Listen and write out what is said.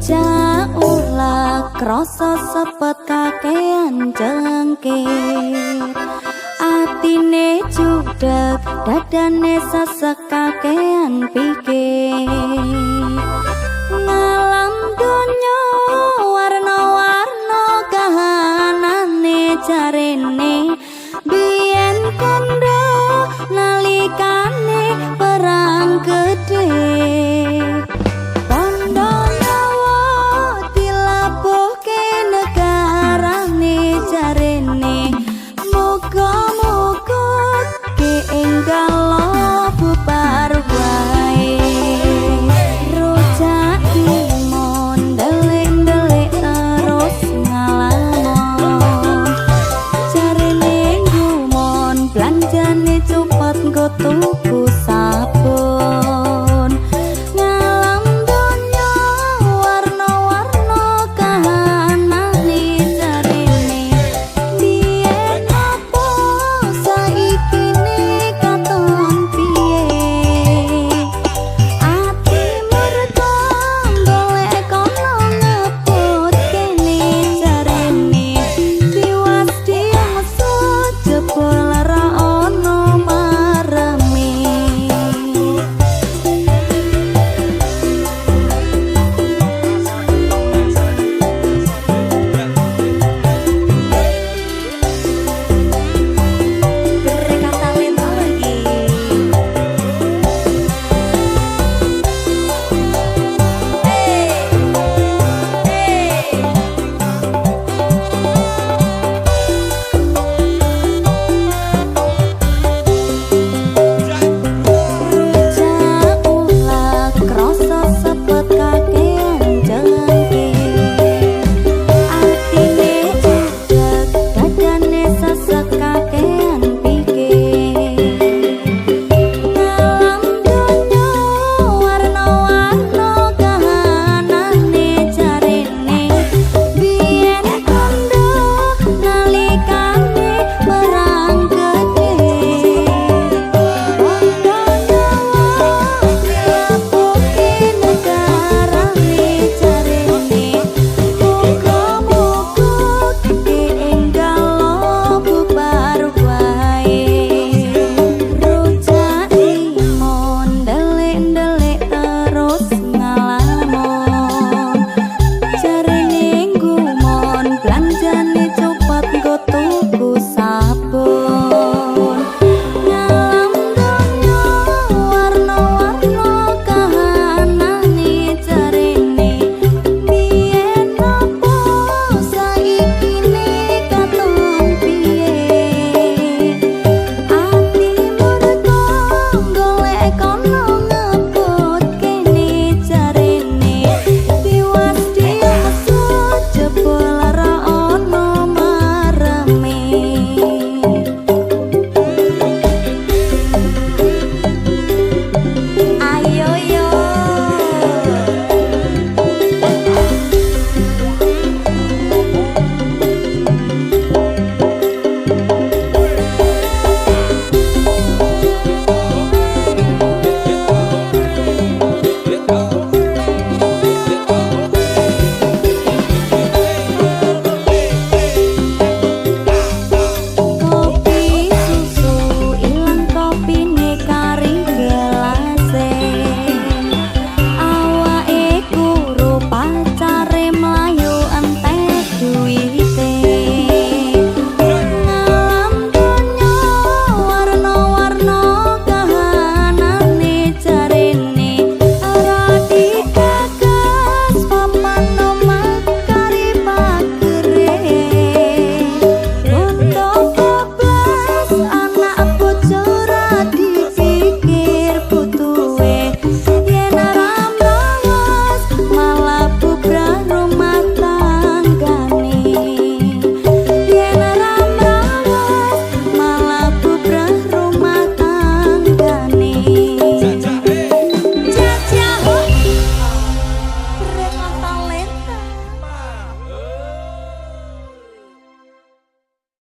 Rujak ulek krasa sepet kakean cengkir. Atine judeg, dadane sesek kakean pikir. Ngalam donya warna-warna kahanane jarene. Biyen kondo nalikane perang gedhe. Bondo nyawa dilabuhke negarane jarene. Muga-muga ke enggal bubar wae. Rujak timun ndelik-ndelik terus ngalamun. Jarene gumun blanjane cepet nggo tuku sabun. Ngalam donya warna-warna kahanane jarene. Biyen apa saiki ne katon piye? Ati murka golek kono ngebut kene jarene. Tiwas dimaksud jebul ra ono mareme. Berkata lento lagi. Rujak ulek krasa sepet kakean cengkir. Atine judeg, dadane sesek kakean pikir. Ngalam donya warna-warna kahanane jarene. Biyen kondo nalikane perang gedhe. Bondo nyawa dilabuhke negarane jarene. Muga-muga ke enggal bubar wae. Rujak timun ndelik-ndelik terus ngalamun. Jarene gumun blanjane